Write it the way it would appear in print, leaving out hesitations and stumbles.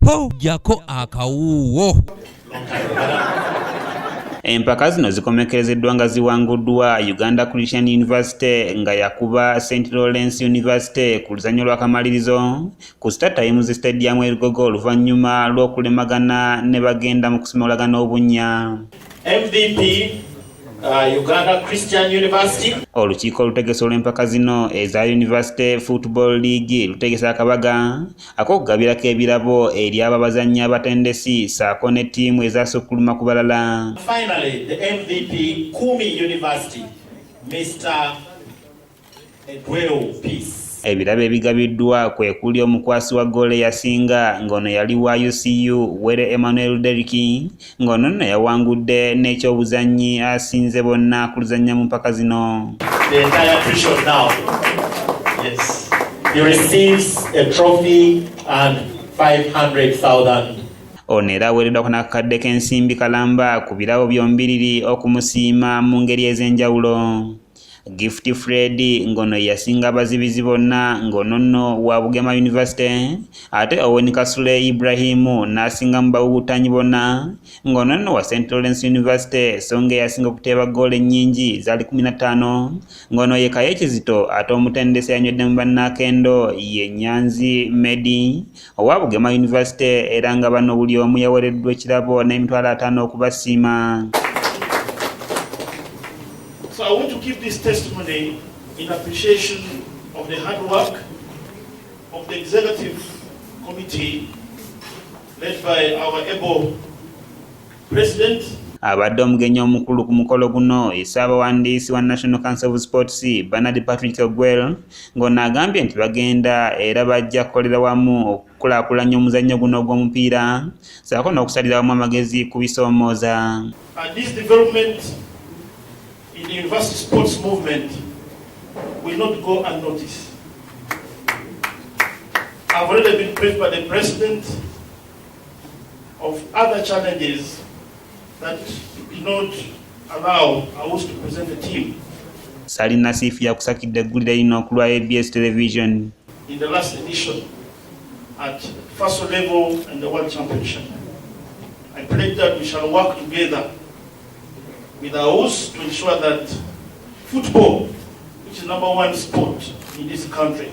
Ho, jjako akawuuwo. Empaka zino zikomekerezeddwa nga ziwanguddwa Uganda Christian University nga yakuba St Lawrence University ku luzannya lw'akamalirizo ku Star Times Stadium e Lugogo oluvannyuma lw'okulemagana ne bagenda mu kusimulagana obunnya. MVP Uganda Christian University. Olukiiko olutegesi olw'empaka zino eza University Football League lutegese akabaga ak'okugabirako ebirabo eri abo abazannyi, abatendesi ssaako ne ttiimu ezasukkuluma ku balala. Finally, the MVP Kumi University, Mr. Edweo Peace. Ebirabo ebigabiddwa kwe kuli omukwasi wa ggoolo eyasinga, ng'ono yali wa UCU Were Emmanuel Derrick, ng'ono nno yawangudde n'ekyobuzannyi asinze bonna ku luzannya mu mpaka zino. The entire prison now. Yes. He receives a trophy and 500,000. Ono era aweereddwako n'akakadde k'ensimbi kalamba ku birabo byombiriri okumusiima mu ngeri ez'enjawulo. Gift Fred, ng'ono ye yasinga abazibizi bonna, ng'ono nno wa Bugema University, ate Owen Kasule Ibrahimu n'asinga mu bawuwuttanyi bonna, ng'ono nno wa St Lawrence University, so nga eyasinga okuteeba ggoolo ennyingi zaali 15, ng'ono ye Kaye Kizito, ate omutendesi yanywedde mu bannakendo ye Nyanzi Medi owa Bugema University, era nga bano buli omu yaweereddwa ekirabo n'50,000 okubasiima. So I want to give this testimony in appreciation of the hard work of the executive committee led by our able president. Abadde omugenyi omukulu ku mukolo guno ye ssaabawandiisi wa National Council of Sports, Bernard Patrick Ogwel, ng'ono agambye nti bagenda era bajja kukolera wamu okukulaakulanya omuzannyo guno ogw'omupiira ssaako n'okusalira wamu amagezi ku bisoomooza. And this development in the university sports movement will not go unnoticed. I've already been briefed by the president of other challenges that did not allow us to present a team Sali Nasifu yakusakidde eggulire lino ku lwa ABS Television. In the last edition at first level and the World Championship. I pledge that we shall work together with AUS to ensure that football, which is number one sport in this country,